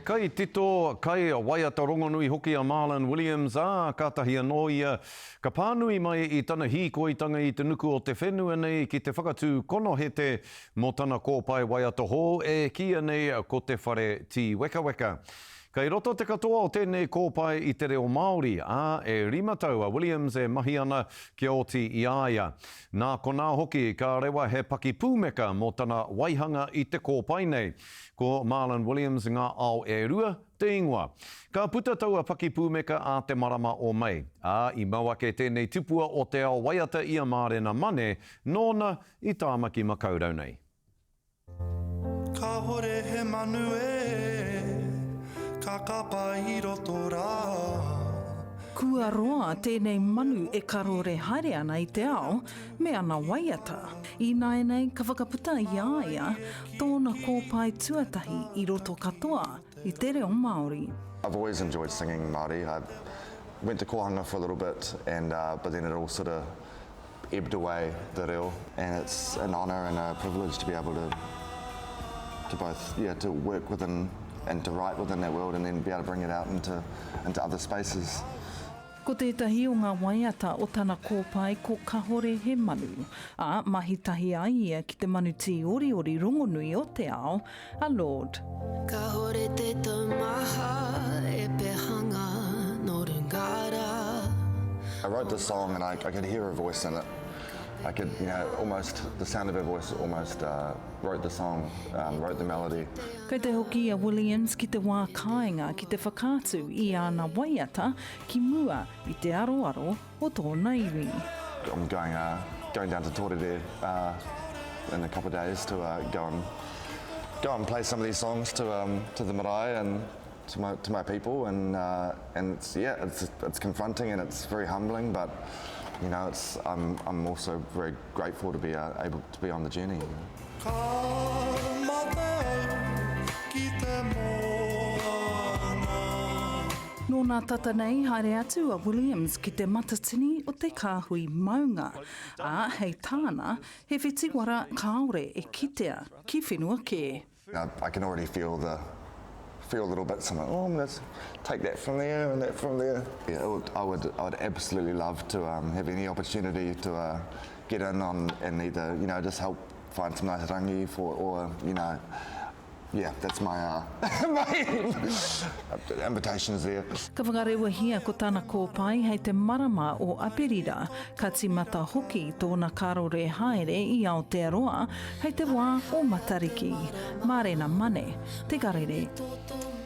kaitito, kaiwaiata rongonui hoki a Marlon Williams, ā, kātahi anō ia ka pānui mai i tana hīkoitanga i te nuku o te whenua nei ki te whakatū konohete mō tana kōpae waiata hou e kīia nei ko Te Whare Tīwekaweka. Kei roto te katoa o tēnei kōpae i te reo Māori, ā, e rima tau a Williams e mahi ana kia oti i a ia. Nā konā hoki ka rewa he pakipūmeka mō tana waihanga i te kōpae nei. Ko Marlon Williams Ngā Ao e Rua te ingoa. Ka puta taua pakipūmeka ā te marama o Mei, ā, i mau ake tēnei tipua o te ao waiata i a Mārena Mane, nōna i Tāmaki Makaurau nei. Kāhore he manu e ka kapa i roto rā. Kua roa tēnei manu e karore haere ana i te ao me ana waiata. Ināianei ka whakaputa i a ia tōna kōpae tuatahi i roto katoa i te reo Māori. I've always enjoyed singing Māori. I went to kōhanga for a little bit and but then it all sort of ebbed away the reo and it's an honour and a privilege to be able to to both yeah to work within and to write within that world and then be able to bring it out into into other spaces. Ko tētahi o ngā waiata o tana kōpae ko Kahore he Manu, ā, mahi tahi ai ia ki te manu tīoriori rongonui o te ao, a Lorde. Kahore te taumaha e pehanga no runga ra. I wrote this song and I, I could hear her voice in it. I could, you know, almost, the sound of her voice almost uh, wrote the song, um, wrote the melody. Kei te hoki a Williams ki te wā kāinga ki te whakaatu i āna waiata ki mua i te aroaro o tōna iwi. I'm going, uh, going down to Torere uh, in a couple of days to uh, go and go and play some of these songs to, um, to the marae and to my, to my people and, uh, and it's, yeah, it's, it's confronting and it's very humbling but you know, it's, I'm, I'm also very grateful to be uh, able to be on the journey. You know. Ka mate au ki te moana. Nō nā tata nei, haere atu a Williams ki te matatini o te kāhui maunga, ā, hei tāna, he whitiwara kāore e kitea ki whenua kē. I, I can already feel the feel little bits. I'm like, oh, I'm gonna take that from there and that from there. Yeah, would, I would, I would absolutely love to um, have any opportunity to uh, get in on and either, you know, just help find some nice rangi for, or, you know, yeah, that's my, uh, my invitation's there. Ka whakarewahia ko tana kōpae hei te marama o Aperira, ka tīmata hoki tōna karore haere i Aotearoa hei te wā o Matariki. Mārena Mane, Te Karere.